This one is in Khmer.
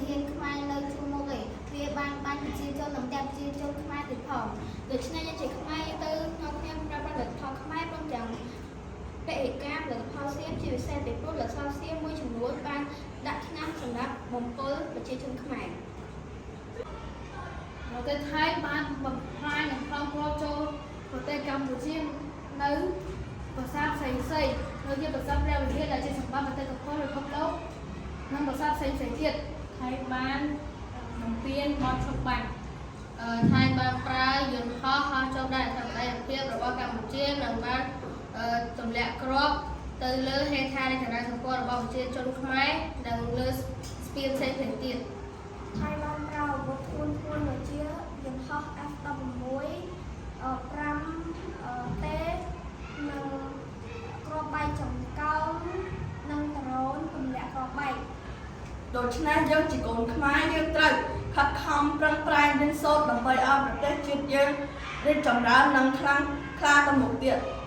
ហានខ្មែរនៅជួរមុខឯងវាបានបាញ់ប្រជាជននិងទាំងប្រជាជនខ្មែរទៀតផងដូច្នេះយើងជាខ្មែរយើងទៅនាំគ្នាប្រើប្រាស់ផលិតផលខ្មែរព្រមទាំងពហិការផលិតផលសៀមជាពិសេសពីព្រោះផលិតផលសៀមមួយចំនួនបានដាក់ថ្នាំសម្រាប់បំពុលប្រជាជនខ្មែរ ប្រទេសថៃបានបំផ្លាញនិងផ្លងគ្រាប់ចូលប្រទេសកម្ពុជានៅប្រាសាទផ្សេងផ្សេងៗដូចជាប្រាសាទព្រះវិហារដែលជាសម្បត្តិបេតិកភណ្ឌពិភពលោកនិងប្រាសាទផ្សេងៗទៀត ថៃបានបំពេញបទឈប់បាញ់ថៃបានប្រើយន្តហោះហោះចូលដែនអធិបតេយ្យភាពរបស់កម្ពុជានិងបានទម្លាក់គ្រាប់ទៅលើហេដ្ឋារចនាសម្ព័ន្ធរបស់ប្រជាជនខ្មែរនិងលើស្ពានផ្សេងៗទៀត ថៃបានប្រើអាវុធធ្ងន់ធ្ងរដូចជាយន្តហោះ F16 5 T និងគ្រាប់បែកចង្កោមនិងដ្រូនទម្លាក់គ្រាប់បែក ដូច្នេះយើងជាកូនខ្មែរយើងត្រូវខិតខំប្រឹងប្រែងរៀនសូត្រដើម្បីឲ្យប្រទេសជាតិយើងរីកចម្រើននិងខ្លាំងក្លាទៅមុខទៀត។